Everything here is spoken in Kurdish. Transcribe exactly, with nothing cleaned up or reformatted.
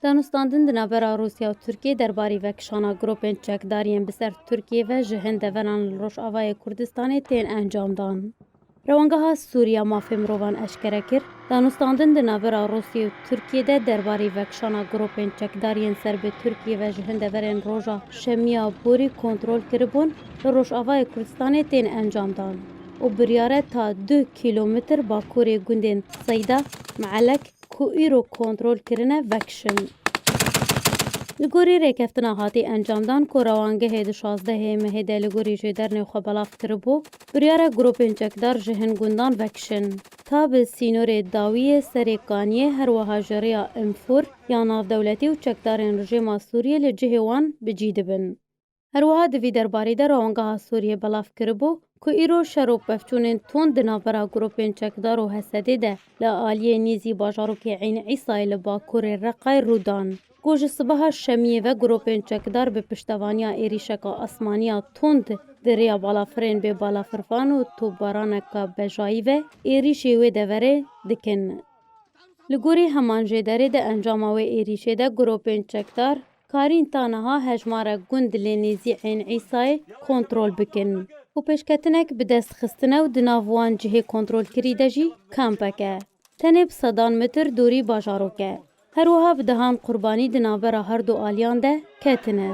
Danûstandin di navbera Rûsya û Tirkiyê derbarî vekişana grûpên çekdar yên bi ser Tirkiyê ve ji hin deveran li Rojavayê Kurdistanê tên encamdan. Rewangeha Sûriya Mafê Mirovan eşkere kir, danûstandin di navbera Rûsya û Tirkiyê de derbarî vekişana grûpên çekdar yên ser bi Tirkiyê ve ji hin deverên roja Şemiya borî kontrol kiribûn, li Rojavayê Kurdistanê tên encamdan û biryare ta du kîlometr bakurê gundên Seyda, Meelek, ku îro kontrol kirine, vekişin. Li gorî rêkeftina hatî encamdan ku rewangehê di şazdehê mehê de li gorî jêdernê xwe belav kiribû, biryare grûpên çekdar ji hin gundan vekişin. Ta bi sînorê dawiyê Serê Kaniyê, her wiha ji rêya Infur ya navdewletî û çekdarên rejîma Sûriyê li cihê wan bi cî dibin. Her wiha di vî derbarî de rewangeha Sûriyê belav kiribû ku îro şer û pevçûnên tund di navbera grûpên çekdar û Hesedê de li aliyê nêzî bajarokê Eyn Îsayê li bakurê Reqayê rû dan. Ku ji sibeha Şemiyê ve grûpên çekdar bi piştevaniya êrîşeka asmaniya tund di rêya balafirên bê balafirvan û topbaraneka bejayî ve êrîşê wê deverê dikin. Li gorî heman jêderê di encama wê êrîşê de grûpên çekdar karîn ta niha hejmare gund lê nêzî Eyn Îsayê kontrol bikin û pêşketinek bi dest xistine û di nav wan cihê kontrolkirî de jî kampek e. Tenê bi sedan metr dûrî bajarok e. Her wiha bi dehan qurbanî di navbera her du aliyan de ketine.